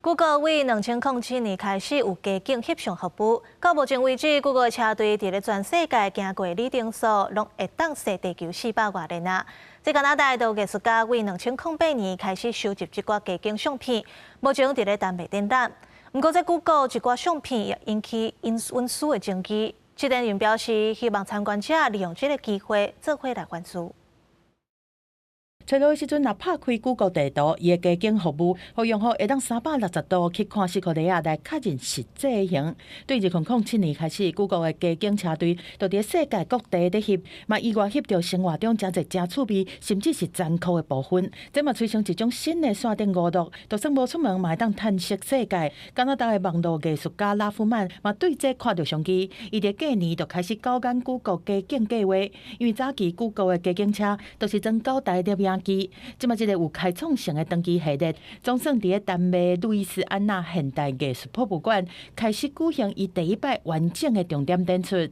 Google 為2007年開始有街景翕相服務，到目前為止，Google 車隊佇咧全世界行過里程數，攏會當踅地球四百外里啊！這加拿大的藝術家為2008年開始收集這寡街景相片，目前佇咧丹麥展覽。毋過，這 Google 一寡相片也引起隱私的爭議。策展人表示，希望參觀者利用這個機會，做伙來反思。揣路的時陣，若拍開 Google 地圖，伊的街景服務，予用戶會當360度去看四箍犁仔來確認實際形。對2007年開始，Google 的街景車隊就佇世界各地咧翕，嘛意外翕著生活中誠濟誠趣味，甚至是殘酷的部分。這嘛催生一種新的線頂娛樂，就算無出門，嘛會當探索世界。加拿大的網路藝術家拉夫曼嘛對這看著商機，伊佇過年就開始搞緊 Google 街景計劃，因為早期 Google 的街景車都是裝九台攝影機，這馬這個有開創性的長期系列，總算佇咧丹麥路易斯安那現代藝術博物館開始舉行伊第一擺完整的重點展出。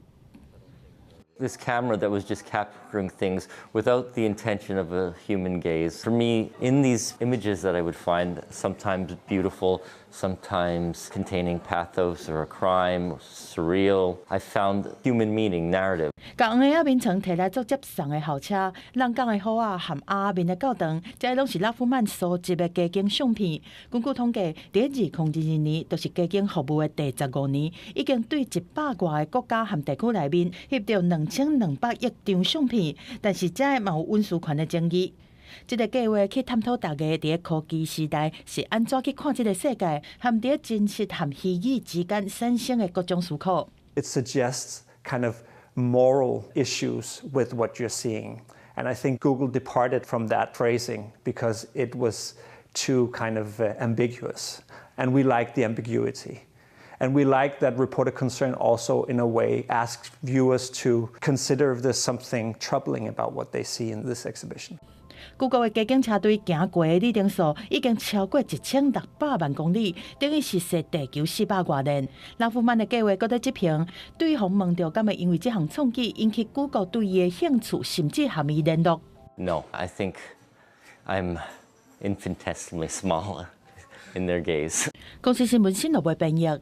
This camera that was just capturing things without the intention of a human gaze. For me, in these images that I would find sometimes beautiful, sometimes containing pathos or a crime, surreal, I found human meaning, narrative. 共黃仔眠床提來做接送的校車，人工的虎仔和鴨仔面的教堂，這攏是拉夫曼收集的街景相片。根據統計，佇2022年，就是街景服務的第15年，已經對一百外個國家和地區內面翕著2200億張相片，但是這嘛有隱私權的爭議。這個計劃去探討大家佇咧科技時代是按怎去看這個世界，和佇咧真實和虛擬之間產生的各種思考。 It suggests kind of moral issues with what you're seeing. And I think Google departed from that phrasing because it was too kind of ambiguous. And we like the ambiguity. And we like that Report a Concern also, in a way, asks viewers to consider if there's something troubling about what they see in this exhibition. Google 的街景車隊行過的里程數已經超過1600萬公里，等於是踅地球四百外里。拉夫曼的計劃閣咧執行，對方問著敢會因為這項創舉引起 Google 對伊的興趣，甚至和伊聯絡。 No, I think I'm infinitesimally small in their gaze. 公視新聞新羅編譯。